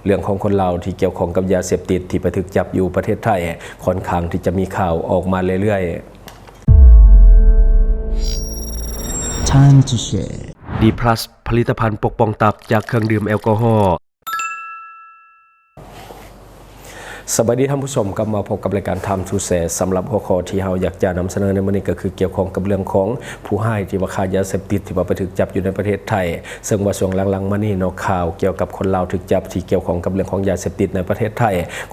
ເລື່ອງຂອງຄົນລາວທີ່ກ່ຽວຂ້ອງກັບຢາເສບຕິດທີ່ໄປຖືກຈັບຢູ່ປະເທດໄທ ຂ້ອນຂ້າງທີ່ຈະມີຂ່າວອອກມາເລື້ອຍໆ. Time to Share ດີພລັສ ຜະລິດຕະພັນປົກປ້ອງຕັບຈາກເຄື່ອງດື່ມແອລກໍຮໍ. ສະບາຍດີທ່ານຜູ້ຊົມ, ກັບມາພົບກັບລາຍການ Time to Share. ສຳລັບຫົວຂໍ້ທີ່ເຮົາຢາກຈະນຳສະເໜີໃນມື້ນີ້ ກໍຄືກ່ຽວຂ້ອງກັບເລື່ອງຂອງຜູ້ຮ້າຍທີ່ວ່າຄ້າຢາເສບຕິດ ທີ່ວ່າໄປຖືກຈັບຢູ່ໃນປະເທດໄທ. ເຊິ່ງວ່າຊ່ວງຫຼັງໆມານີ້ເນາະ ຂ່າວກ່ຽວກັບຄົນລາວຖືກຈັບທີ່ກ່ຽວຂ້ອງກັບເລື່ອງຂອງຢາເສບຕິດໃນປະເທດໄທ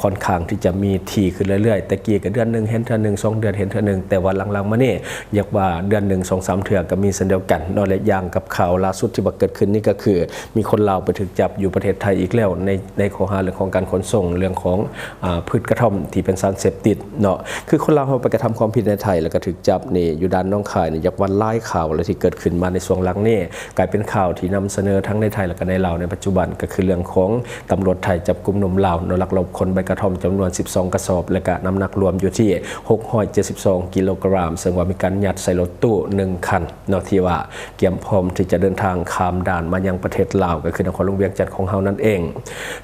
ຂ້ອນຂ້າງທີ່ຈະມີຖີ່ຂຶ້ນເລື້ອຍໆ. ແຕ່ກີ້ກໍເດືອນໜຶ່ງເຫັນເທື່ອໜຶ່ງ, ສອງເດືອນເຫັນເທື່ອໜຶ່ງ, ແຕ່ວ່າຫຼັງໆມານີ້ ຢາກວ່າເດືອນໜຶ່ງສອງສາມເທື່ອກໍມີເຊັ່ນດຽວກັນເນາະ. ແລະ ຢ່າງກັບຂ່າວລ່າສຸດທີ່ວ່າເກີດຂຶ້ນນີ້ ກໍຄືມີຄົນລາວໄປຖືກຈັບຢູ່ປະເທດໄທອີກແລ້ວ ໃນ ໃນຂໍ້ຫາເລື່ອງຂອງການຂົນສົ່ງເລື່ອງຂອງ ອາ ພືດກະທ່ອມທີ່ເປັນສານເສບຕິດເນາະ. ຄືຄົນລາວເຮົາໄປກະທຳຄວາມຜິດໃນໄທ ແລ້ວກໍຖືກຈັບນີ້ ຢູ່ດ່ານໜອງຄາຍນີ້ ຢາກວ່າຫຼາຍຂ່າວ ແລະ ທີ່ເກີດຂຶ້ນມາໃນຊ່ວງຫຼັງນີ້ ກາຍເປັນຂ່າວທີ່ນຳສະເໜີທັງໃນໄທ ແລ້ວກໍໃນລາວໃນປັດຈຸບັນ ກໍຄືເລື່ອງຂອງຕຳຫຼວດໄທຈັບກຸມໜຸ່ມລາວເນາະ ລັກລອບຂົນໃບກະທ່ອມຈຳນວນສິບສອງກະສອບ ແລະກະນ້ຳໜັກລວມຢູ່ທີ່ຫົກຮ້ອຍເຈັດສິບສອງກິໂລກຣາມ ເຊິ່ງວ່າມີການຍັດໃສ່ລົດຕູ້ໜຶ່ງຄັນເນາະ ທີ່ວ່າກຽມພ້ອມທີ່ຈະເດີນທາງຂ້າມດ່ານມາຍັງປະເທດລາວ ກໍຄືນະຄອນຫຼວງວຽງຈັນຂອງເຮົານັ້ນເອງ.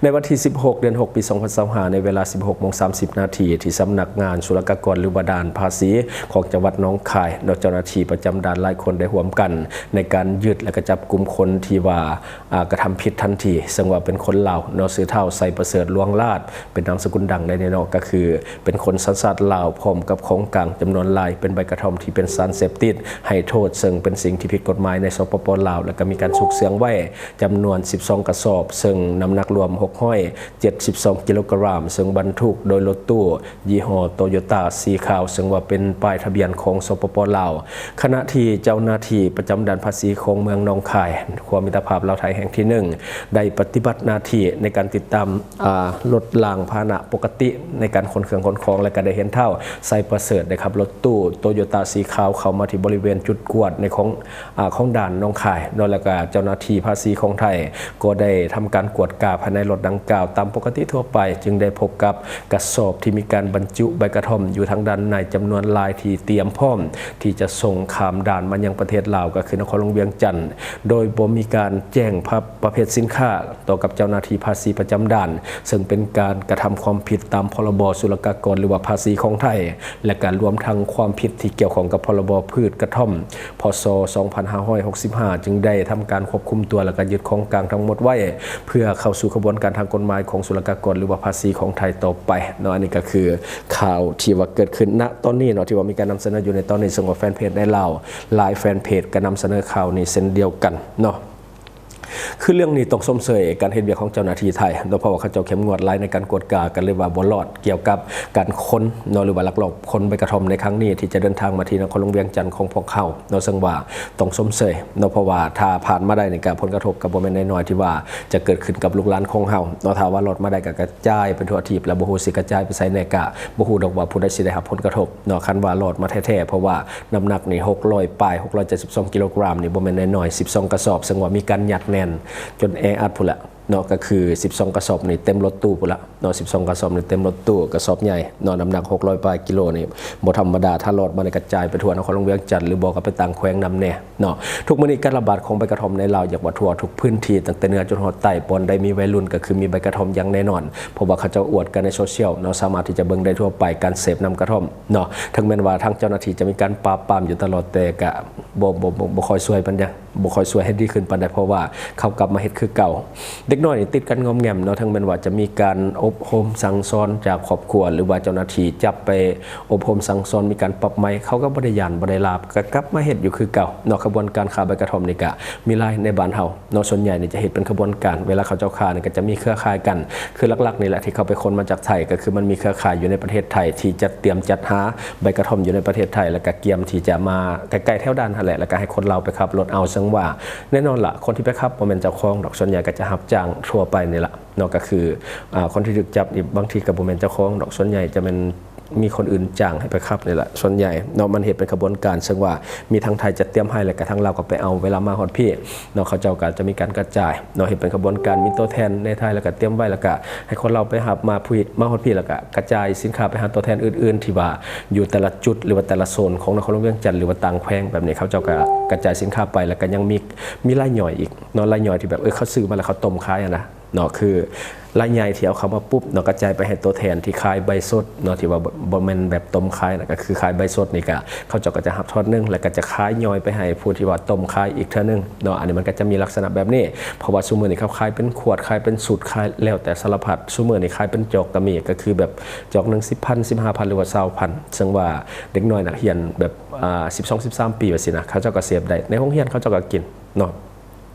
ໃນວັນທີສິບຫົກ ເດືອນຫົກ ປີສອງພັນຊາວຫ້າ ໃນເວລາສິບຫົກໂມງສາມສິບນາທີ ທີ່ສຳນັກງານສຸລະກາກອນ ຫຼືວ່າດ່ານພາສີຂອງຈັງຫວັດໜອງຄາຍເນາະ ເຈົ້າໜ້າທີ່ປະຈຳດ່ານຫຼາຍຄົນໄດ້ຮ່ວມກັນໃນການຍຶດ ແລະກະຈັບກຸມຄົນທີ່ວ່າ ອາ ກະທຳຜິດທັນທີ ເຊິ່ງວ່າເປັນຄົນລາວເນາະ ຊື່ທ້າວ ໄຊປະເສີດ ຫຼວງລາດ ເປັນນາມສະກຸນດັງໄດ້ເນາະ ກໍຄືເປັນຄົນສັນຊາດລາວ ພ້ອມກັບຂອງກາງຈຳນວນຫຼາຍ ເປັນໃບກະທ່ອມທີ່ເປັນສານເສບຕິດໃຫ້ໂທດ ເຊິ່ງເປັນສິ່ງທີ່ຜິດກົດໝາຍໃນ ສປປ ລາວ ແລ້ວກໍມີການຊຸກເຊື່ອງໄວ້ຈຳນວນສິບສອງກະສອບ ເຊິ່ງນ້ຳໜັກລວມຫົກຮ້ອຍເຈັດສິບສອງກິໂລກຣາມ ເຊິ່ງບັນທຸກໂດຍລົດຕູ້ ຍີ່ຫໍ້ໂຕໂຢຕ້າສີຂາວ ເຊິ່ງວ່າເປັນປ້າຍທະບຽນຂອງ ສປປ ລາວ. ຂະນະທີ່ເຈົ້າໜ້າທີ່ປະຈຳດ່ານພາສີຂອງເມືອງໜອງຄາຍ ຂົວມິດຕະພາບລາວໄທແຫ່ງທີໜຶ່ງ ໄດ້ປະຕິບັດໜ້າທີ່ໃນການຕິດຕາມ ອາ ລົດລາງພາຫະນະປົກກະຕິໃນການຂົນເຄື່ອງຂົນຂອງ ແລະ ກໍໄດ້ເຫັນທ້າວ ໄຊປະເສີດ ໄດ້ຂັບລົດຕູ້ໂຕໂຢຕ້າສີຂາວເຂົ້າມາທີ່ບໍລິເວນຈຸດກວດໃນຂອງ ອາ ຂອງດ່ານໜອງຄາຍເນາະ ແລ້ວກໍເຈົ້າໜ້າທີ່ພາສີຂອງໄທ ກໍໄດ້ທຳການກວດກາພາຍໃນລົດດັ່ງກ່າວຕາມປົກກະຕິທົ່ວໄປ ຈຶ່ງໄດ້ພົບກັບກະສອບທີ່ມີການບັນຈຸໃບກະທ່ອມຢູ່ທາງດ້ານໃນຈຳນວນຫຼາຍ ທີ່ຕຽມພ້ອມທີ່ຈະສົ່ງຂ້າມດ່ານມາຍັງປະເທດລາວ ກໍຄືນະຄອນຫຼວງວຽງຈັນ ໂດຍບໍ່ມີການແຈ້ງປະ ປະເພດສິນຄ້າຕໍ່ກັບເຈົ້າໜ້າທີ່ພາສີປະຈຳດ່ານ ເຊິ່ງເປັນການກະທຳຄວາມຜິດຕາມ ພລບ ສຸລະກາກອນ ຫຼືວ່າພາສີຂອງໄທ ແລະ ກະລວມທັງຄວາມຜິດທີ່ກ່ຽວຂ້ອງກັບ ພລບ ພືດກະທ່ອມ ພ.ສ. ສອງພັນຫ້າຮ້ອຍຫົກສິບຫ້າ ຈຶ່ງໄດ້ທຳການຄວບຄຸມຕົວ ແລ້ວກໍຍຶດຂອງກາງທັງໝົດໄວ້ ເພື່ອເຂົ້າສູ່ຂະບວນການທາງກົດໝາຍຂອງສຸລະກາກອນ ຫຼືວ່າພາສີຂອງໄທຕໍ່ໄປເນາະ. ອັນນີ້ກໍຄືຂ່າວທີ່ວ່າເກີດຂຶ້ນ ນະ ຕອນນີ້ເນາະ ທີ່ວ່າມີການນຳສະເໜີຢູ່ໃນຕອນນີ້ ເຊິ່ງວ່າແຟນເພຈໃນລາວຫຼາຍແຟນເພຈກໍນຳສະເໜີຂ່າວນີ້ເຊັ່ນດຽວກັນເນາະ. ຄືເລື່ອງນີ້ຕ້ອງຊົມເຊີຍການເຮັດວຽກຂອງເຈົ້າໜ້າທີ່ໄທເນາະ ເພາະວ່າເຂົາເຈົ້າເຂັ້ມງວດຫຼາຍໃນການກວດກາ ກໍເລີຍວ່າບໍ່ລອດກ່ຽວກັບການຂົນເນາະ ຫຼືວ່າລັກລອບຂົນໃບກະທ່ອມໃນຄັ້ງນີ້ ທີ່ຈະເດີນທາງມາທີ່ນະຄອນຫຼວງວຽງຈັນຂອງພວກເຮົາເນາະ. ເຊິ່ງວ່າຕ້ອງຊົມເຊີຍເນາະ ເພາະວ່າຖ້າຜ່ານມາໄດ້ນີ້ ກໍຜົນກະທົບກໍບໍ່ແມ່ນນ້ອຍໆ ທີ່ວ່າຈະເກີດຂຶ້ນກັບລູກຫຼານຂອງເຮົາເນາະ. ຖ້າວ່າລອດມາໄດ້ ກໍກະຈາຍໄປທົ່ວທີບ ແລ້ວບໍ່ຮູ້ຊິກະຈາຍໄປໃສແດ່ ກໍບໍ່ຮູ້ດອກວ່າຜູ້ໃດຊິໄດ້ຮັບຜົນກະທົບ ເນາະ ຄັນວ່າລອດມາແທ້ໆ ເພາະວ່ານ້ຳໜັກນີ້ຫົກຮ້ອຍປາຍ ຫົກຮ້ອຍເຈັດສິບສອງກິໂລກຣາມນີ້ ບໍ່ແມ່ນນ້ອຍໆ ສິບສອງກະສອບ ເຊິ່ງວ່າມີການຍັດແໜ້ນຈົນແອອັດພຸ້ນລະເນາະ. ກໍຄືສິບສອງກະສອບນີ້ເຕັມລົດຕູ້ພຸ້ນລະເນາະ ສິບສອງກະສອບນີ້ເຕັມລົດຕູ້ ກະສອບໃຫຍ່ເນາະ ນ້ຳໜັກຫົກຮ້ອຍປາຍກິໂລນີ້ບໍ່ທຳມະດາ. ຖ້າລອດມານີ້ກະຈາຍໄປທົ່ວນະຄອນຫຼວງວຽງຈັນ ຫຼືບໍ່ກໍໄປຕ່າງແຂວງນຳແດ່ເນາະ. ທຸກມື້ນີ້ການລະບາດຂອງໃບກະທ່ອມໃນລາວ ຢາກວ່າທົ່ວທຸກພື້ນທີ່ ຕັ້ງແຕ່ເໜືອຈົນຮອດໃຕ້ ບ່ອນໃດມີໄວລຸ້ນກໍຄືມີໃບກະທ່ອມຢ່າງແນ່ນອນ ເພາະວ່າເຂົາເຈົ້າອວດກັນໃນໂຊຊຽວເນາະ ສາມາດທີ່ຈະເບິ່ງໄດ້ທົ່ວໄປ ການເສບນ້ຳກະທ່ອມ ເນາະ. ເຖິງແມ່ນວ່າທາງເຈົ້າໜ້າທີ່ຈະມີການປາບປາມຢູ່ຕະຫຼອດ ແຕ່ກະບໍ່ ບໍ່ ບໍ່ ບໍ່ຄ່ອຍຊ່ວຍປານໃດ ບໍ່ຄ່ອຍຊ່ວຍໃຫ້ດີຂຶ້ນປານໃດ ເພາະວ່າເຂົາກັບມາເຮັດຄືເກົ່າ. ເດັກນ້ອຍນີ້ຕິດກັນງອມແງມເນາະ ເຖິງແມ່ນວ່າຈະມີການອົບຮົມສັ່ງສອນຈາກຄອບຄົວ ຫຼືວ່າເຈົ້າໜ້າທີ່ຈັບໄປອົບຮົມສັ່ງສອນ ມີການປັບໃໝ ເຂົາກໍບໍ່ໄດ້ຢ້ານບໍ່ໄດ້ລາບ ກໍກັບມາເຮັດຢູ່ຄືເກົ່າເນາະ. ຂະບວນການຄ້າໃບກະທ່ອມນີ້ກະມີຫຼາຍໃນບ້ານເຮົາ ເນາະ. ສ່ວນໃຫຍ່ນີ້ຈະເຮັດເປັນຂະບວນການ ເວລາເຂົາເຈົ້າຄ້ານີ້ກໍຈະມີເຄືອຂ່າຍກັນ ຄືຫຼັກໆນີ້ແຫຼະ ທີ່ເຂົາໄປຂົນມາຈາກໄທ ກໍຄືມັນມີເຄືອຂ່າຍຢູ່ໃນປະເທດໄທ ທີ່ຈັດຕຽມຈັດຫາໃບກະທ່ອມຢູ່ໃນປະເທດໄທ ແລ້ວກໍກຽມທີ່ຈະມາໃກ້ໆແຖວດ່ານຫັ້ນແຫຼະ ແລ້ວກໍໃຫ້ຄົນລາວໄປຂັບລົດເອົາ. ເຊິ່ງວ່າແນ່ນອນລະ ຄົນທີ່ໄປຂັບບໍ່ແມ່ນເຈົ້າຂອງດອກ ສ່ວນໃຫຍ່ກໍຈະຮັບຈ້າງທົ່ວໄປນີ້ລະເນາະ. ກໍຄື ອາ ຄົນທີ່ຖືກຈັບນີ້ບາງທີກໍບໍ່ແມ່ນເຈົ້າຂອງດອກ ສ່ວນໃຫຍ່ຈະແມ່ນ ມີຄົນອື່ນຈ້າງໃຫ້ໄປຂັບນີ້ແຫຼະ ສ່ວນໃຫຍ່ເນາະ. ມັນເຮັດເປັນຂະບວນການ ເຊິ່ງວ່າມີທາງໄທຈັດຕຽມໃຫ້ ແລ້ວກະທາງລາວກໍໄປເອົາເວລາມາຮອດພີ້ເນາະ. ເຂົາເຈົ້າກໍຈະມີການກະຈາຍເນາະ ເຮັດເປັນຂະບວນການ ມີຕົວແທນໃນໄທ ແລ້ວກະຕຽມໄວ້ ແລ້ວກະໃຫ້ຄົນລາວໄປຮັບມາພີ້ ມາຮອດພີ້ ແລ້ວກະກະຈາຍສິນຄ້າໄປຫາຕົວແທນອື່ນໆ ທີ່ວ່າຢູ່ແຕ່ລະຈຸດ ຫຼືວ່າແຕ່ລະໂຊນຂອງນະຄອນຫຼວງວຽງຈັນ ຫຼືວ່າຕ່າງແຂວງແບບນີ້ ເຂົາເຈົ້າກະກະຈາຍສິນຄ້າໄປ ແລ້ວກະຍັງມີ ມີລາຍຍ່ອຍອີກເນາະ ລາຍຍ່ອຍທີ່ແບບ ເອີ ເຂົາຊື້ມາແລ້ວເຂົາຕົ້ມຂາຍຫັ້ນນະ ເນາະ ຄືລາຍໃຫຍ່ທີ່ເອົາເຂົ້າມາປຸບເນາະ ກະຈ່າຍໄປໃຫ້ຕົວແທນທີ່ຂາຍໃບສົດເນາະ ທີ່ວ່າບໍ່ ບໍ່ແມ່ນແບບຕົ້ມຂາຍນະ ກະຄືຂາຍໃບສົດນີ້ກະ ເຂົາເຈົ້າກະຈະຮັບທອດໜຶ່ງ ແລ້ວກະຈະຂາຍຍ່ອຍໄປໃຫ້ຜູ້ທີ່ວ່າຕົ້ມຂາຍອີກເທື່ອໜຶ່ງເນາະ. ອັນນີ້ມັນກະຈະມີລັກສະນະແບບນີ້ ເພາະວ່າຊຸມື້ນີ້ເຂົາຂາຍເປັນຂວດ ຂາຍເປັນຊຸດ ຂາຍແລ້ວແຕ່ສາລະພັດ. ຊຸມື້ນີ້ຂາຍເປັນຈອກກະມີ ກະຄືແບບຈອກໜຶ່ງສິບພັນ ສິບຫ້າພັນ ຫຼືວ່າຊາວພັນ ເຊິ່ງວ່າເດັກນ້ອຍນັກຮຽນແບບ ອາ ສິບສອງ ສິບສາມປີວ່າຊີ້ນະ ເຂົາເຈົ້າກະເສບໄດ້ ໃນໂຮງຮຽນເຂົາເຈົ້າກະກິນເນາະ.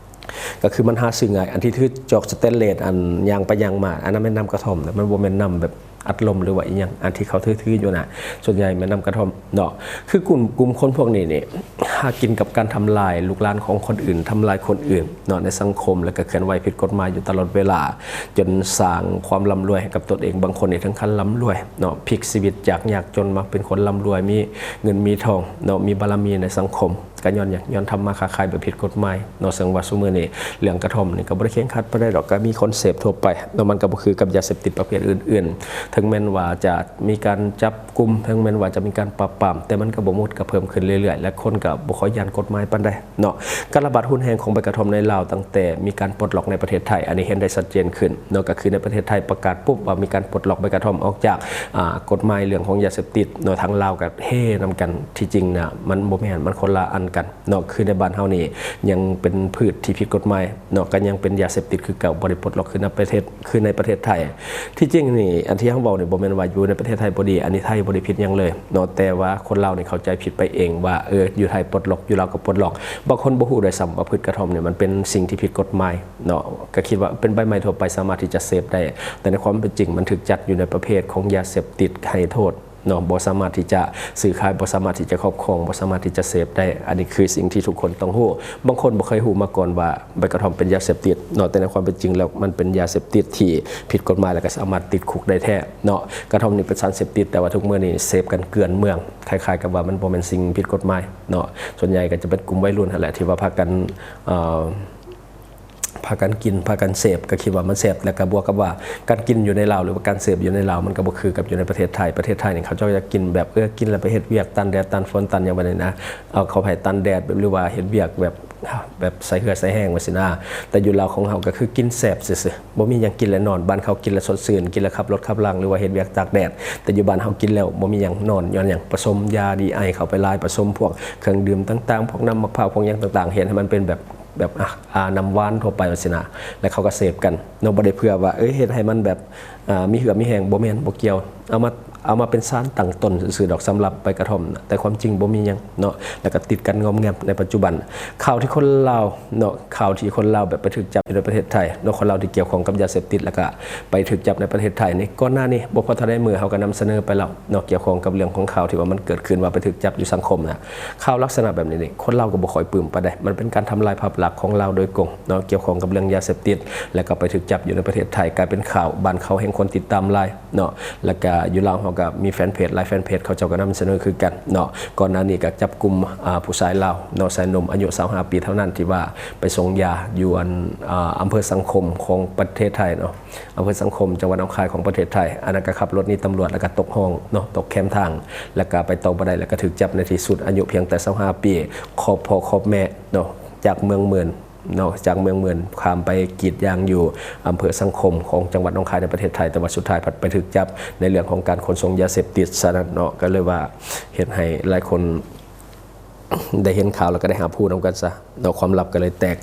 ກະຄືມັນຫາຊື້ງ່າຍ ອັນທີ່ຖືຈອກສະແຕນເລດ ອັນຍ່າງໄປຍ່າງມາ ອັນນັ້ນແມ່ນນ້ຳກະທ່ອມ ແຕ່ມັນບໍ່ແມ່ນນ້ຳແບບອັດລົມ ຫຼືວ່າອີ່ຫຍັງ ອັນທີ່ເຂົາຖືໆຢູ່ນະ ສ່ວນໃຫຍ່ແມ່ນນ້ຳກະທ່ອມເນາະ. ຄືກຸ່ມ ກຸ່ມຄົນພວກນີ້ນີ້ ຫາກິນກັບການທຳລາຍລູກຫຼານຂອງຄົນອື່ນ ທຳລາຍຄົນອື່ນເນາະ ໃນສັງຄົມ ແລ້ວກະເຄື່ອນໄຫວຜິດກົດໝາຍຢູ່ຕະຫຼອດເວລາ ຈົນສ້າງຄວາມລ່ຳລວຍໃຫ້ກັບຕົນເອງ. ບາງຄົນນີ້ເຖິງຂັ້ນລ່ຳລວຍເນາະ ພລິກຊີວິດຈາກຍາກຈົນມາເປັນຄົນລ່ຳລວຍ ມີເງິນມີທອງເນາະ ມີບາລະມີໃນສັງຄົມ. ກະຍ້ອນຫຍັງ? ຍ້ອນທຳມາຄ້າຂາຍແບບຜິດກົດໝາຍເນາະ. ເຊິ່ງວ່າຊຸມື້ນີ້ເລື່ອງກະທ່ອມນີ້ກະບໍ່ໄດ້ເຄັ່ງຄັດປານໃດດອກ ກະມີຄົນເສບທົ່ວໄປເນາະ. ມັນກະບໍ່ຄືກັບຢາເສບຕິດປະເພດອື່ນໆ ເຖິງແມ່ນວ່າຈະມີການຈັບກຸມ ເຖິງແມ່ນວ່າຈະມີການປາບປາມ ແຕ່ມັນກະບໍ່ໝົດ ກະເພີ່ມຂຶ້ນເລື້ອຍໆ ແລະ ຄົນກະບໍ່ຄ່ອຍຢ້ານກົດໝາຍປານໃດເນາະ. ການລະບາດຮຸນແຮງຂອງໃບກະທ່ອມໃນລາວ ຕັ້ງແຕ່ມີການປົດລັອກໃນປະເທດໄທ ອັນນີ້ເຫັນໄດ້ຊັດເຈນຂຶ້ນເນາະ. ກະຄືໃນປະເທດໄທປະກາດປຸບວ່າມີການປົດລັອກໃບກະທ່ອມອອກຈາກ ອາ ກົດໝາຍເລື່ອງຂອງຢາເສບຕິດເນາະ ທາງລາວກະເຮນຳກັນ. ທີ່ຈິງນະ ມັນບໍ່ແມ່ນ ມັນຄົນລະອັນກັນ ເນາະ. ຄືໃນບ້ານເຮົານີ້ຍັງເປັນພືດທີ່ຜິດກົດໝາຍເນາະ ກະຍັງເປັນຢາເສບຕິດຄືເກົ່າ ບໍ່ໄດ້ປົດລັອກຄືໃນປະເທດ ຄືໃນປະເທດໄທ. ທີ່ຈິງນີ້ ອັນທີ່ເຮົາເວົ້ານີ້ບໍ່ແມ່ນວ່າຢູ່ໃນປະເທດໄທບໍ່ດີ ອັນນີ້ໄທບໍ່ໄດ້ຜິດຫຍັງເລີຍເນາະ. ແຕ່ວ່າຄົນລາວນີ້ເຂົ້າໃຈຜິດໄປເອງວ່າ ເອີ ຢູ່ໄທປົດລັອກ ຢູ່ລາວກະປົດລັອກ. ບາງຄົນບໍ່ຮູ້ດ້ວຍຊ້ຳວ່າພືດກະທ່ອມນີ້ມັນເປັນສິ່ງທີ່ຜິດກົດໝາຍເນາະ ກະຄິດວ່າເປັນໃບໄມ້ທົ່ວໄປ ສາມາດທີ່ຈະເສບໄດ້ ແຕ່ໃນຄວາມເປັນຈິງມັນຖືກຈັດຢູ່ໃນປະເພດຂອງຢາເສບຕິດໃຫ້ໂທດ ເນາະ ບໍ່ສາມາດທີ່ຈະຊື້ຂາຍ ບໍ່ສາມາດທີ່ຈະຄອບຄອງ ບໍ່ສາມາດທີ່ຈະເສບໄດ້. ອັນນີ້ຄືສິ່ງທີ່ທຸກຄົນຕ້ອງຮູ້. ບາງຄົນບໍ່ເຄີຍຮູ້ມາກ່ອນວ່າໃບກະທ່ອມເປັນຢາເສບຕິດເນາະ ແຕ່ໃນຄວາມເປັນຈິງແລ້ວມັນເປັນຢາເສບຕິດທີ່ຜິດກົດໝາຍ ແລ້ວກະສາມາດຕິດຄຸກໄດ້ແທ້ເນາະ. ກະທ່ອມນີ້ເປັນສານເສບຕິດ ແຕ່ວ່າທຸກມື້ນີ້ເສບກັນເກືອນເມືອງ ຄ້າຍໆກັບວ່າມັນບໍ່ແມ່ນສິ່ງຜິດກົດໝາຍເນາະ. ສ່ວນໃຫຍ່ກະຈະເປັນກຸ່ມໄວລຸ້ນຫັ້ນແຫຼະ ທີ່ວ່າພາກັນ ເອີ ພາກັນກິນ ພາກັນເສບ ກະຄິດວ່າມັນແຊບ ແລ້ວກະບວກກັບວ່າການກິນຢູ່ໃນລາວ ຫຼືວ່າການເສບຢູ່ໃນລາວ ມັນກະບໍ່ຄືກັບຢູ່ໃນປະເທດໄທ. ປະເທດໄທນີ້ເຂົາເຈົ້າຢາກກິນແບບ ເອີ ກິນແລ້ວໄປເຮັດວຽກຕາກແດດຕາກຝົນຕາກຫຍັງປານນີ້ນະ ເອົາເຂົ້າໃຫ້ຕາກແດດແບບ ຫຼືວ່າເຮັດວຽກແບບ ແບບໃສ່ເຫື່ອໃສ່ແຮງວ່າຊີ້ນະ. ແຕ່ຢູ່ລາວຂອງເຮົາກະຄືກິນແຊບຊື່ໆ ບໍ່ມີຫຍັງ ກິນແລ້ວນອນ. ບ້ານເຂົາກິນແລ້ວສົດຊື່ນ ກິນແລ້ວຂັບລົດຂັບລາງ ຫຼືວ່າເຮັດວຽກຕາກແດດ ແຕ່ຢູ່ບ້ານເຮົາກິນແລ້ວບໍ່ມີຫຍັງ ນອນ. ຍ້ອນຫຍັງ? ປະສົມຢາດີໄອເຂົ້າໄປຫຼາຍ ປະສົມພວກເຄື່ອງດື່ມຕ່າງໆ ພວກນ້ຳໝາກພ້າວ ພວກຫຍັງຕ່າງໆ ເຮັດໃຫ້ມັນເປັນແບບ ແບບ ອາ ອາ ນ້ຳຫວານທົ່ວໄປວ່າຊີ້ນະ ແລ້ວເຂົາກະເສບກັນເນາະ. ບໍ່ໄດ້ເພື່ອວ່າ ເອີ ເຮັດໃຫ້ມັນແບບ ອາ ມີເຫື່ອມີແຮງ ບໍ່ແມ່ນ ບໍ່ກ່ຽວ. ເອົາມາ ເອົາມາເປັນສານຕັ້ງຕົ້ນຊື່ໆດອກ ສຳລັບໃບກະທ່ອມນະ ແຕ່ຄວາມຈິງບໍ່ມີຫຍັງເນາະ. ແລ້ວກະຕິດກັນງອມແງມໃນປັດຈຸບັນ. ຂ່າວທີ່ຄົນລາວເນາະ ຂ່າວທີ່ຄົນລາວແບບໄປຖືກຈັບຢູ່ໃນປະເທດໄທເນາະ ຄົນລາວທີ່ກ່ຽວຂ້ອງກັບຢາເສບຕິດ ແລ້ວກະໄປຖືກຈັບໃນປະເທດໄທນີ້ ກ່ອນໜ້ານີ້ບໍ່ພໍເທົ່າໃດມື້ ເຮົາກະນຳສະເໜີໄປແລ້ວເນາະ ກ່ຽວຂ້ອງກັບເລື່ອງຂອງຂ່າວທີ່ວ່າມັນເກີດຂຶ້ນ ວ່າໄປຖືກຈັບຢູ່ສັງຄົມນະ. ຂ່າວລັກສະນະແບບນີ້ນີ້ ຄົນລາວກະບໍ່ຄ່ອຍປຶ້ມປານໃດ ມັນເປັນການທຳລາຍພາບລັກຂອງລາວໂດຍກົງເນາະ ກ່ຽວຂ້ອງກັບເລື່ອງຢາເສບຕິດ ແລ້ວກະໄປຖືກຈັບຢູ່ໃນປະເທດໄທ ກາຍເປັນຂ່າວ ບ້ານເຂົາແຮ່ງຄົນຕິດຕາມຫຼາຍເນາະ. ແລ້ວກະຢູ່ລາວເຮົາກະມີແຟນເພຈ ຫຼາຍແຟນເພຈ ເຂົາເຈົ້າກະນຳສະເໜີຄືກັນເນາະ. ກ່ອນໜ້ານີ້ກະຈັບກຸມ ອາ ຜູ້ຊາຍລາວເນາະ ຊາຍໜຸ່ມອາຍຸຊາວຫ້າປີເທົ່ານັ້ນ ທີ່ວ່າໄປສົ່ງຢາຢູ່ອັນ ອາ ອຳເພີສັງຄົມຂອງປະເທດໄທເນາະ ອຳເພີສັງຄົມ ຈັງຫວັດໜອງຄາຍຂອງປະເທດໄທ. ອັນນັ້ນກະຂັບລົດໜີຕຳຫຼວດ ແລ້ວກະຕົກຮ່ອງເນາະ ຕົກແຄມທາງ ແລ້ວກະໄປຕໍ່ບໍ່ໄດ້ ແລ້ວກະຖືກຈັບໃນທີ່ສຸດ ອາຍຸພຽງແຕ່ຊາວຫ້າປີ ຄອບພໍ່ຄອບແມ່ເນາະ ຈາກເມືອງເມີນເນາະ ຈາກເມືອງເມີນ ຂ້າມໄປກຣີດຢາງຢູ່ອຳເພີສັງຄົມຂອງຈັງຫວັດໜອງຄາຍໃນປະເທດໄທ ແຕ່ວ່າສຸດທ້າຍພັດໄປຖືກຈັບໃນເລື່ອງຂອງການຂົນສົ່ງຢາເສບຕິດ ສະນັ້ນເນາະ ກະເລີຍວ່າເຮັດໃຫ້ຫຼາຍຄົນ ໄດ້ເຫັນຂ່າວແລ້ວກະໄດ້ຮັບຮູ້ນຳກັນຊະເນາະ ຄວາມລັບກະເລີຍແຕກ.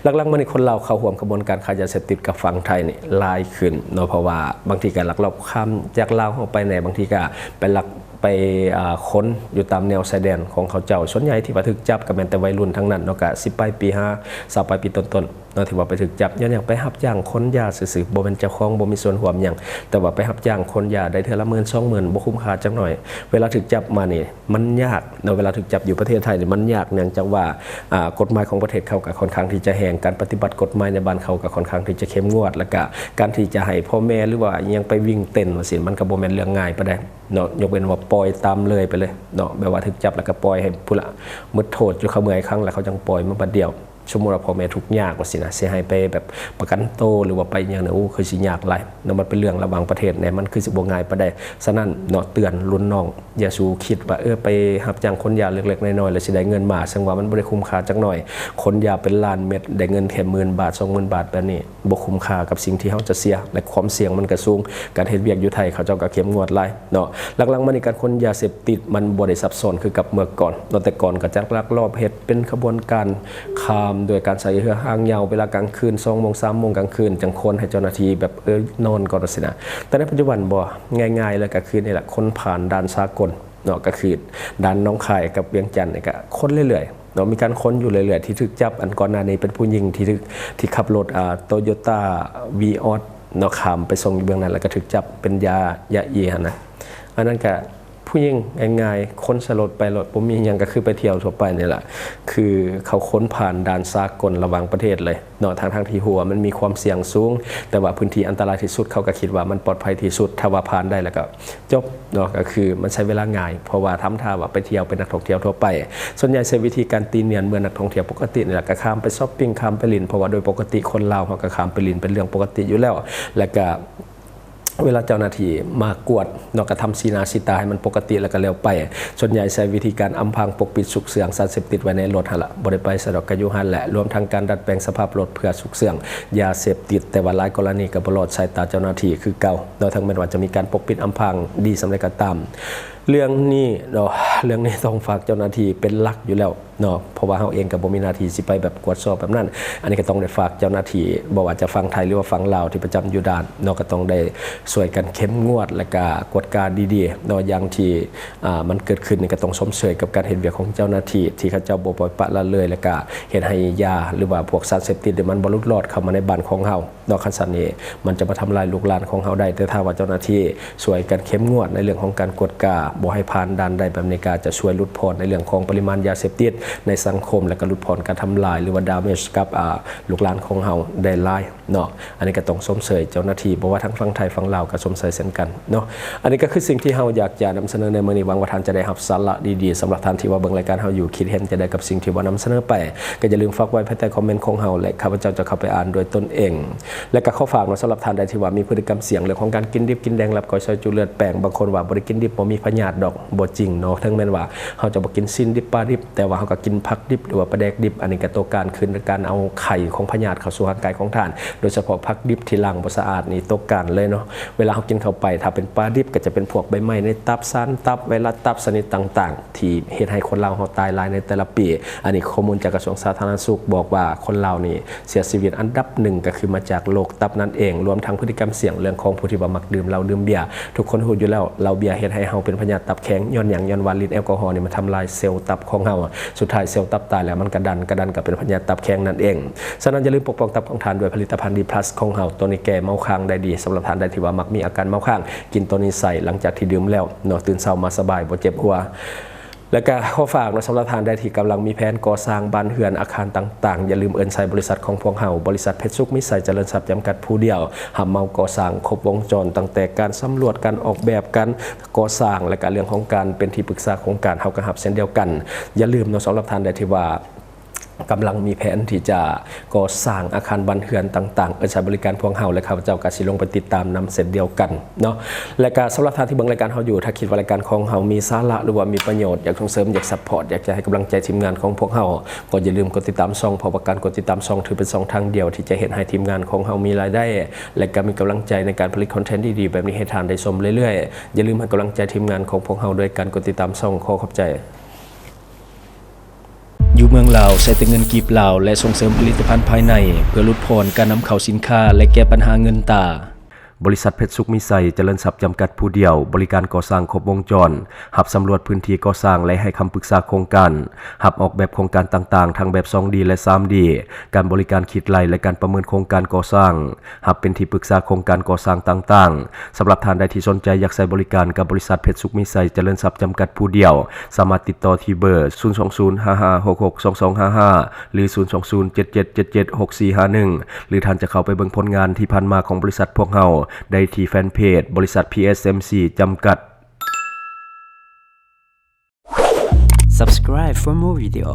ຫຼັກໆມານີ້ຄົນລາວເຂົ້າຮ່ວມຂະບວນການຄ້າຢາເສບຕິດກັບຝັ່ງໄທນີ້ຫຼາຍຂຶ້ນເນາະ ເພາະວ່າບາງທີກະລັກລອບຂ້າມຈາກລາວເຮົາໄປແດ່ ບາງທີກະໄປລັກໄປ ອາ ຂົນຢູ່ຕາມແນວຊາຍແດນຂອງເຂົາເຈົ້າ. ສ່ວນໃຫຍ່ທີ່ວ່າຖືກຈັບກະແມ່ນແຕ່ໄວລຸ້ນທັງນັ້ນເນາະ ກະສິບປາຍປີ ຫາຊາວປາຍປີຕົ້ນໆ ເນາະ ທີ່ວ່າໄປຖືກຈັບ ຍ້ອນຫຍັງ? ໄປຮັບຈ້າງຂົນຢາຊື່ໆ ບໍ່ແມ່ນເຈົ້າຂອງ ບໍ່ມີສ່ວນຮ່ວມຫຍັງ ແຕ່ວ່າໄປຮັບຈ້າງຂົນຢາໄດ້ເທື່ອລະໝື່ນສອງໝື່ນ ບໍ່ຄຸ້ມຄ່າຈັກໜ້ອຍ. ເວລາຖືກຈັບມານີ້ມັນຍາກເນາະ ເວລາຖືກຈັບຢູ່ປະເທດໄທນີ້ມັນຍາກ ເນື່ອງຈາກວ່າ ອາ ກົດໝາຍຂອງປະເທດເຂົາກະຄ່ອນຂ້າງທີ່ຈະແຮງ ການປະຕິບັດກົດໝາຍໃນບ້ານເຂົາກະຄ່ອນຂ້າງທີ່ຈະເຂັ້ມງວດ ແລ້ວກະການທີ່ຈະໃຫ້ພໍ່ແມ່ ຫຼືວ່າອີ່ຫຍັງໄປວິ່ງເຕັ້ນວ່າຊີ້ ມັນກະບໍ່ແມ່ນເລື່ອງງ່າຍປານໃດເນາະ. ຍົກເວັ້ນວ່າປ່ອຍຕາມເລີຍໄປເລີຍເນາະ ແບບວ່າຖືກຈັບແລ້ວກະປ່ອຍໃຫ້ຜູ້ລະ ໝົດໂທດຢູ່ຄາເມື່ອຍຄັ້ງ ແລ້ວເຂົາຈັ່ງປ່ອຍມາບາດດຽວ. ສົມມຸດວ່າພໍ່ແມ່ທຸກຍາກວ່າຊີ້ນະ ຊິໃຫ້ໄປແບບປະກັນໂຕ ຫຼືວ່າໄປຫຍັງນີ້ ໂອ້ ຄືຊິຍາກຫຼາຍເນາະ ມັນເປັນເລື່ອງລະຫວ່າງປະເທດແດ່ ມັນຄືຊິບໍ່ງ່າຍປານໃດ. ສະນັ້ນເນາະ ເຕືອນລຸ້ນນ້ອງ ຢ່າສູ່ຄິດວ່າ ເອີ ໄປຮັບຈ້າງຂົນຢາເລັກໆນ້ອຍໆ ແລ້ວຊິໄດ້ເງິນມາ, ເຊິ່ງວ່າມັນບໍ່ໄດ້ຄຸ້ມຄ່າຈັກໜ້ອຍ. ຂົນຢາເປັນລ້ານເມັດ ໄດ້ເງິນແຄ່ໝື່ນບາດ ສອງໝື່ນບາດແບບນີ້ ບໍ່ຄຸ້ມຄ່າກັບສິ່ງທີ່ເຮົາຈະເສຍ ແລະ ຄວາມສ່ຽງມັນກໍສູງ. ການເຮັດວຽກຢູ່ໄທ ເຂົາເຈົ້າກໍເຂັ້ມງວດຫຼາຍເນາະ. ຫຼັກໆມານີ້ ການຂົນຢາເສບຕິດມັນບໍ່ໄດ້ຊັບຊ້ອນຄືກັບເມື່ອກ່ອນເນາະ, ແຕ່ກ່ອນກໍຈະລັກລອບເຮັດເປັນຂະບວນການ ຂ້າມດ້ວຍການໃຊ້ເຮືອຫາງຍາວ ເວລາກາງຄືນ ສອງໂມງ ສາມໂມງກາງຄືນ ຈັ່ງຂົນໃຫ້ເຈົ້າໜ້າທີ່ແບບ ເອີ ນອນກ່ອນ ຈັ່ງຊີ້ນະ. ແຕ່ໃນປັດຈຸບັນບໍ່, ງ່າຍໆເລີຍ ກໍຄືນີ້ແຫຼະ, ຂົນຜ່ານດ່ານສາກົນເນາະ, ກໍຄືດ່ານໜອງຄາຍກັບວຽງຈັນນີ້ ກໍຂົນເລື້ອຍໆເນາະ, ມີການຂົນຢູ່ເລື້ອຍໆ ທີ່ຖືກຈັບ. ອັນກ່ອນໜ້ານີ້ເປັນຜູ້ຍິງທີ່ຖືກ ທີ່ຂັບລົດ ອ່າ ໂຕໂຢຕ້າ ວີອອສ ເນາະ, ຂ້າມໄປສົ່ງຢູ່ເບື້ອງນັ້ນ ແລ້ວກໍຖືກຈັບເປັນຢາ ຢາອີຫັ້ນນະ. ອັນນັ້ນກໍ ຜູ້ຍິງ ງ່າຍໆ ຂົນໃສ່ລົດໄປໂລດ ບໍ່ມີຫຍັງ ກໍຄືໄປທ່ຽວທົ່ວໄປນີ້ລະ. ຄືເຂົາຂົນຜ່ານດ່ານສາກົນລະຫວ່າງປະເທດເລີຍເນາະ, ທັງໆທີ່ຮູ້ວ່າມັນມີຄວາມສ່ຽງສູງ ແຕ່ວ່າພື້ນທີ່ອັນຕະລາຍທີ່ສຸດ ເຂົາກໍຄິດວ່າມັນປອດໄພທີ່ສຸດ. ຖ້າວ່າຜ່ານໄດ້ແລ້ວກໍຈົບເນາະ, ກໍຄືມັນໃຊ້ເວລາງ່າຍ ເພາະວ່າທຳທ່າວ່າໄປທ່ຽວ ເປັນນັກທ່ອງທ່ຽວທົ່ວໄປ. ສ່ວນໃຫຍ່ໃຊ້ວິທີການຕີນຽນເໝືອນນັກທ່ອງທ່ຽວປົກກະຕິນີ້ແຫຼະ, ກໍຂ້າມໄປຊັອບປິງ ຂ້າມໄປຫຼິ້ນ ເພາະວ່າໂດຍປົກກະຕິຄົນລາວເຮົາກໍຂ້າມໄປຫຼິ້ນເປັນເລື່ອງປົກກະຕິຢູ່ແລ້ວ. ແລ້ວກໍ ເວລາເຈົ້າໜ້າທີ່ມາກວດເນາະ ກະທຳສີໜ້າສີຕາໃຫ້ມັນປົກກະຕິ ແລ້ວກະແລ້ວໄປ. ສ່ວນໃຫຍ່ໃຊ້ວິທີການອຳພາງປົກປິດຊຸກເຊື່ອງສານເສບຕິດໄວ້ໃນລົດຫັ້ນລະ, ບໍ່ໄດ້ໄປໃສດອກ ກະຢູ່ຫັ້ນແຫຼະ. ລວມທັງການດັດແປງສະພາບລົດເພື່ອຊຸກເຊື່ອງຢາເສບຕິດ, ແຕ່ວ່າຫຼາຍກໍລະນີກະບໍ່ລອດສາຍຕາເຈົ້າໜ້າທີ່ຄືເກົ່າເນາະ, ເຖິງແມ່ນວ່າຈະມີການປົກປິດອຳພາງດີສ່ຳໃດກໍຕາມ. ເລື່ອງນີ້ເນາະ, ເລື່ອງນີ້ຕ້ອງຝາກເຈົ້າໜ້າທີ່ເປັນຫຼັກຢູ່ແລ້ວ ເນາະ, ເພາະວ່າເຮົາເອງກໍບໍ່ມີໜ້າທີ່ຊິໄປແບບກວດສອບແບບນັ້ນ. ອັນນີ້ກໍຕ້ອງໄດ້ຝາກເຈົ້າໜ້າທີ່ ບໍ່ວ່າຈະຝັ່ງໄທ ຫຼືວ່າຝັ່ງລາວທີ່ປະຈຳຢູ່ດ່ານເນາະ, ກໍຕ້ອງໄດ້ຊ່ວຍກັນເຂັ້ມງວດ ແລະກະກວດກາດີໆເນາະ. ຢ່າງທີ່ ອ່າ ມັນເກີດຂຶ້ນນີ້ ກໍຕ້ອງຊົມເຊີຍກັບການເຮັດວຽກຂອງເຈົ້າໜ້າທີ່ ທີ່ເຂົາເຈົ້າບໍ່ປ່ອຍປະລະເລີຍ ແລະກະເຮັດໃຫ້ຢາ ຫຼືວ່າພວກສານເສບຕິດນີ້ ມັນບໍ່ຫຼຸດລອດເຂົ້າມາໃນບ້ານຂອງເຮົາ ເນາະ. ຄັນຊັ້ນນີ້ມັນຈະມາທຳລາຍລູກຫຼານຂອງເຮົາໄດ້, ແຕ່ຖ້າວ່າເຈົ້າໜ້າທີ່ຊ່ວຍກັນເຂັ້ມງວດໃນເລື່ອງຂອງການກວດກາ ບໍ່ໃຫ້ຜ່ານດ່ານໄດ້ແບບນີ້ ກໍຈະຊ່ວຍຫຼຸດຜ່ອນໃນເລື່ອງຂອງປະລິມານຢາເສບຕິດໃນສັງຄົມ ແລະກະຫຼຸດຜ່ອນການທຳລາຍ ຫຼືວ່າ damage ກັບ ອ່າ ລູກຫຼານຂອງເຮົາໄດ້ຫຼາຍເນາະ. ອັນນີ້ກໍຕ້ອງຊົມເຊີຍເຈົ້າໜ້າທີ່ ບໍ່ວ່າທັງຝັ່ງໄທຝັ່ງລາວກໍຊົມເຊີຍເຊັ່ນກັນເນາະ. ອັນນີ້ກໍຄືສິ່ງທີ່ເຮົາຢາກຈະນຳສະເໜີໃນມື້ນີ້, ຫວັງວ່າທ່ານຈະໄດ້ຮັບສາລະດີໆ. ສຳລັບທ່ານທີ່ວ່າເບິ່ງລາຍການເຮົາຢູ່ ຄິດເຫັນຈັ່ງໃດກັບສິ່ງທີ່ວ່ານຳສະເໜີໄປ ກໍຢ່າລືມຝາກໄວ້ພາຍໃຕ້ຄອມເມັນຂອງເຮົາ ແລະ ຂ້າພະເຈົ້າຈະເຂົ້າໄປອ່ານດ້ວຍຕົນເອງ. ແລະກະຂໍຝາກເນາະ, ສຳລັບທ່ານໃດທີ່ວ່າມີພຶດຕິກຳສ່ຽງເລື່ອງຂອງການກິນດິບກິນແດງ ລາບກ້ອຍ ຊອຍຈຸ ເລືອດແປງ, ບາງຄົນວ່າບໍ່ໄດ້ກິນດິບບໍ່ມີພະຍາດດອກ, ບໍ່ຈິງເນາະ. ເຖິງແມ່ນວ່າເຮົາຈະບໍ່ກິນຊີ້ນດິບປາດິບ, ແຕ່ວ່າເຮົາກໍກິນຜັກດິບ ຫຼືວ່າປາແດກດິບ, ອັນນີ້ກໍຕົວການຄືການເອົາໄຂ່ຂອງພະຍາດເຂົ້າສູ່ຮ່າງກາຍຂອງທ່ານ, ໂດຍສະເພາະຜັກດິບທີ່ລ້າງບໍ່ສະອາດນີ້ຕົວການເລີຍເນາະ. ເວລາເຮົາກິນເຂົ້າໄປ ຖ້າເປັນປາດິບກໍຈະເປັນພວກໃບໄມ້ໃນຕັບ, ສານຕັບ, ໄວຣັສຕັບຊະນິດຕ່າງໆ ທີ່ເຮັດໃຫ້ຄົນລາວເຮົາຕາຍຫຼາຍໃນແຕ່ລະປີ. ອັນນີ້ຂໍ້ມູນຈາກກະຊວງສາທາລະນະສຸກບອກວ່າ ຄົນລາວນີ້ເສຍຊີວິດອັນດັບໜຶ່ງກໍຄືມາຈາກໂລກຕັບນັ້ນເອງ, ລວມທັງພຶດຕິກຳສ່ຽງເລື່ອງຂອງຜູ້ທີ່ວ່າມັກດື່ມເຫຼົ້າດື່ມເບຍ. ທຸກຄົນຮູ້ຢູ່ແລ້ວ ເຫຼົ້າເບຍເຮັດໃຫ້ເຮົາເປັນພະຍາດຕັບແຂງ. ຍ້ອນຫຍັງ? ຍ້ອນວ່າລິດແອລກໍຮໍນີ້ມັນທຳລາຍເຊວຕັບຂອງເຮົາ, ສຸດທ້າຍເຊວຕັບຕາຍແລ້ວ ມັນກະດັນ, ກະດັນກໍເປັນພະຍາດຕັບແຂງນັ້ນເອງ. ສະນັ້ນ ຢ່າລືມປົກປ້ອງຕັບຂອງທ່ານດ້ວຍຜະລິດຕະພັນ ດີພລັສ ຂອງເຮົາ, ໂຕນີ້ແກ້ເມົາຄ້າງໄດ້ດີ. ສຳລັບທ່ານໃດທີ່ວ່າມັກມີອາການເມົາຄ້າງ, ກິນໂຕນີ້ໃສ່ຫຼັງຈາກທີ່ດື່ມແລ້ວເນາະ, ຕື່ນເຊົ້າມາສະບາຍ ບໍ່ເຈັບຫົວ. ແລະກະຂໍຝາກເນາະ, ສຳລັບທ່ານໃດທີ່ກຳລັງມີແຜນກໍ່ສ້າງບ້ານເຮືອນອາຄານຕ່າງໆ, ຢ່າລືມເອີ້ນໃສ່ບໍລິສັດຂອງພວກເຮົາ, ບໍລິສັດເພັດສຸກມີໄຊຈະເລີນຊັບຈຳກັດຜູ້ດຽວ, ຮັບເໝົາກໍ່ສ້າງຄົບວົງຈອນ, ຕັ້ງແຕ່ການສຳຫຼວດ, ການອອກແບບ, ການກໍ່ສ້າງ ແລະກະເລື່ອງຂອງການເປັນທີ່ປຶກສາໂຄງການ ເຮົາກໍຮັບເຊັ່ນດຽວກັນ. ຢ່າລືມເນາະ, ສຳລັບທ່ານໃດທີ່ວ່າ ກຳລັງມີແຜນທີ່ຈະກໍ່ສ້າງອາຄານບ້ານເຮືອນຕ່າງໆ, ເອີ້ນໃຊ້ບໍລິການພວກເຮົາ ແລະ ຂ້າພະເຈົ້າກໍຊິລົງໄປຕິດຕາມນຳເຊັ່ນດຽວກັນເນາະ. ແລະກະສຳລັບທ່ານທີ່ເບິ່ງລາຍການເຮົາຢູ່, ຖ້າຄິດວ່າລາຍການຂອງເຮົາມີສາລະ ຫຼືວ່າມີປະໂຫຍດ, ຢາກສົ່ງເສີມ, ຢາກຊັບພອດ, ຢາກຈະໃຫ້ກຳລັງໃຈທີມງານຂອງພວກເຮົາ, ກໍຢ່າລືມກົດຕິດຕາມຊ່ອງ, ເພາະວ່າການກົດຕິດຕາມຊ່ອງຖືເປັນຊ່ອງທາງດຽວທີ່ຈະເຮັດໃຫ້ທີມງານຂອງເຮົາມີລາຍໄດ້ ແລະກະມີກຳລັງໃຈໃນການຜະລິດຄອນເທັນດີໆແບບນີ້ໃຫ້ທ່ານໄດ້ຊົມເລື້ອຍໆ. ຢ່າລືມໃຫ້ກຳລັງໃຈທີມງານຂອງພວກເຮົາໂດຍການກົດຕິດຕາມຊ່ອງ. ຂໍຂອບໃຈ. ຢູ່ເມືອງລາວໃຊ້ແຕ່ເງິນກີບລາວ ແລະ ສົ່ງເສີມຜະລິດຕະພັນພາຍໃນ ເພື່ອຫຼຸດຜ່ອນການນຳເຂົ້າສິນຄ້າ ແລະ ແກ້ປັນຫາເງິນຕາ. ບໍລິສັດເພັດສຸກມີໄຊຈະເລີນຊັບຈຳກັດຜູ້ດຽວ, ບໍລິການກໍ່ສ້າງຄົບວົງຈອນ, ຮັບສຳຫຼວດພື້ນທີ່ກໍ່ສ້າງ ແລະ ໃຫ້ຄຳປຶກສາໂຄງການ, ຮັບອອກແບບໂຄງການຕ່າງໆ ທັງແບບສອງດີ ແລະ ສາມດີ, ການບໍລິການຄິດໄລ່ ແລະ ການປະເມີນໂຄງການກໍ່ສ້າງ. ຮັບເປັນທີ່ປຶກສາໂຄງການກໍ່ສ້າງຕ່າງໆ. ສຳລັບທ່ານໃດທີ່ສົນໃຈຢາກໃຊ້ບໍລິການກັບບໍລິສັດເພັດສຸກມີໄຊຈະເລີນຊັບຈຳກັດຜູ້ດຽວ, ສາມາດຕິດຕໍ່ທີ່ເບີ ສູນສອງສູນ ຫ້າຫ້າຫົກຫົກ ສອງສອງຫ້າຫ້າ ຫຼື ສູນສອງສູນ ເຈັດເຈັດເຈັດເຈັດ ຫົກສີ່ຫ້າໜຶ່ງ ຫຼື ທ່ານຈະເຂົ້າໄປເບິ່ງຜົນງານທີ່ຜ່ານມາຂອງບໍລິສັດພວກເຮົາໄດ້ທີ່ແຟນເພຈບໍລິສັດ ພີເອສເອັມຊີ ຈຳກັດ. Subscribe for more video.